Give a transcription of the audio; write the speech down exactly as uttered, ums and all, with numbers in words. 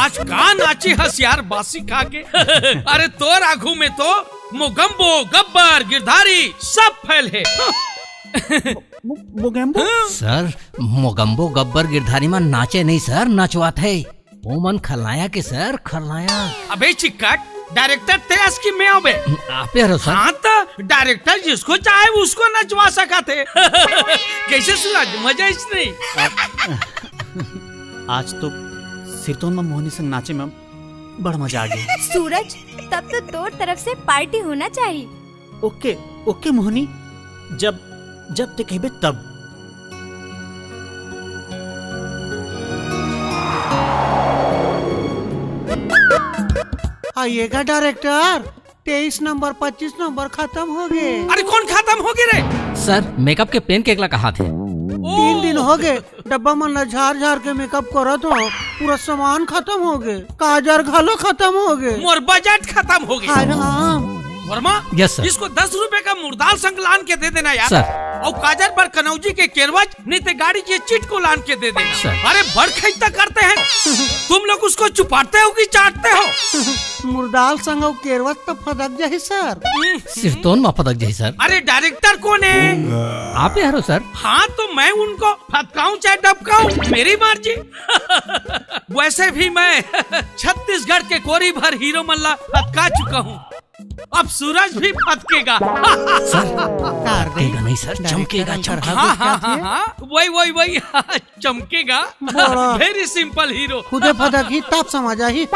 आज का नाचे हस यार बासी खा के? अरे तोर आगू में तो मोगम्बो, गब्बर, गिरधारी सब फेल हे। मोगेम्बो? सर, मोगम्बो, गब्बर, गिरधारी मन नाचे नहीं सर, नचवात हे। वो मन खलनायक हे सर, खलनायक। अबे चिक्कट, डायरेक्टर तें अस कि मैं अबे? आपे हरो सर। हाँ तो डायरेक्टर जिसको चाहे उसको नचवा सकत हे। कैसे सूरज, मजा आइस नहीं? आज तो सिरतोन में मोहनी संग नाचे में बड़ मजा आ गया। सूरज, तब तो तोर तरफ से पार्टी होना चाहिए। ओके, ओके मोहनी, जब जब तें कहिबे तब। आइएगा डायरेक्टर, तेईस नंबर, पच्चीस नंबर खत्म हो गए। अरे कौन खत्म हो गए रे? सर, मेकअप के पेन के एकला कहा थे। तीन दिन हो गए, डब्बा मन ला झार झार के मेकअप करत हो, पूरा सामान खत्म हो गए, काजर घलो खत्म हो गए। मोर बजट खत्म हो गए। हाय राम। Verma, yes sir. इसको दस रुपए का मुरदाल संग लान के दे देना यार। सर। और काजर बर कनौजी के केरवच, नहीं तो गाड़ी के चिट को लान के दे देना। सर। अरे बड़ खैता करते हैं। तुम लोग उसको चुपाते हो कि चाटते हो? मुरदाल संग अउ केरवच तो फदक जाही सर। सिरतोन मा फदक जाही सर। अरे डायरेक्टर कौन है? आप ही हरो सर। हाँ तो मैं उनको फदकाऊं चाहे डबकाऊं, मेरी मर्जी। वैसे भी मैं छत्तीसगढ़ के कोरी भर हीरो मन ला फदका चुका हूँ, अब सूरज भी फदकेगा। सर, फदकेगा नहीं सर, चमकेगा, चमकेगा। हाँ, हाँ, हाँ, हाँ, वही, वही, वही, चमकेगा। बड़ा। Very simple hero। खुदे फदकही, तब समझ आही।